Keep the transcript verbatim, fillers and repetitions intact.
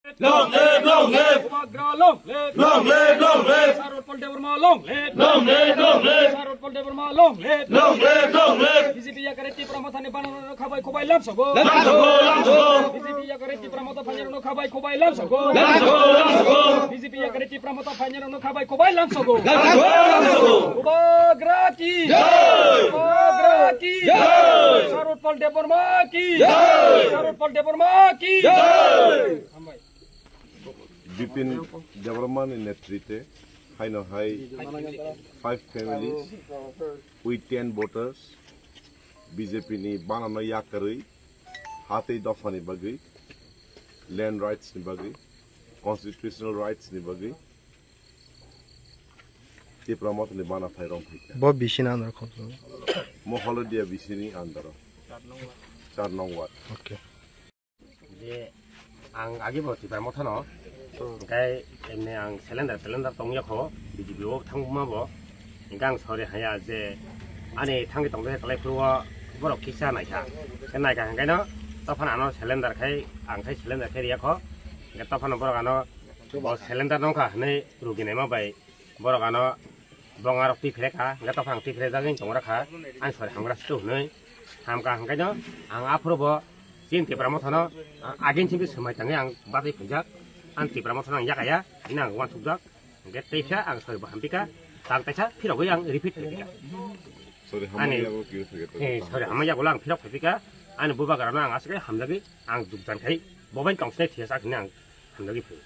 Long live, long live. Bubagra long live. Long live, long live. Sir Utpal Debbarma long live. Long live, long live. Sir Utpal Debbarma long live. Long live, long live. B J P yakari Tipra Motha ni banner no khabai khobai lamsogo. Lamsogo, lamsogo. B J P yakari Tipra Motha phainero no khabai khobai lamsogo. Lamsogo, lamsogo. B J P yakari Tipra Motha phainero no khabai khobai lamsogo. Lamsogo, lamsogo. Bubagra ki. Jai. Bubagra ki. Jai. Sir Utpal Debbarma ki. Jai. Sir Utpal Debbarma ki. Jai. Bipin Debbarma ni netritwe haino hai five families with ten voters B J P ni banano yakarwi hatwi dophani bagwi, land rights ni bagwi, constitutional rights ni bagwi Tipra Motha ni bana phai rong phaikha. Bo bisini andar khobjak. Mo Holodia bisini andaro. Char nong ward. Okay. Je ang agi bo Tipra Motha no, hingke emni ang cylinder, cylinder tong ya kho, B J P o thangma bo, hingke ang sorry haya je ani thangwi tong khe kalai phuru o borok kisa naikha, khe naikha hingke no, tophano ano cylinder khai, ang khai cylinder khai riya kho, hingke tophano borok ano bo cylinder nongkha hinui rugi naima bai, borok ano bong arok twi phre kha, hingke tophang twi phre jagwi tong rakha, ang sori hamgra situ hwnwi hamkha, hingke no ang aphuru bo chini Tipra Motha no, a-, agin chini swmai tangwi ang batwi phaijak, ang Tipra Motha no ang yakaya, hwnwi ang uansukjak, hingke teisa ang sori bo hampikha, tang teisa phirogwi ang repeat khaikha. Sori Ani, hamya yago kiri phai kha. Eh, sori hamya yago ang phirok phaipikha, ani bubagra no ang aswk hamjagwi ang jukjan khai, bo bai tong sinai thia sak hwnwi ang hamjagwi phai.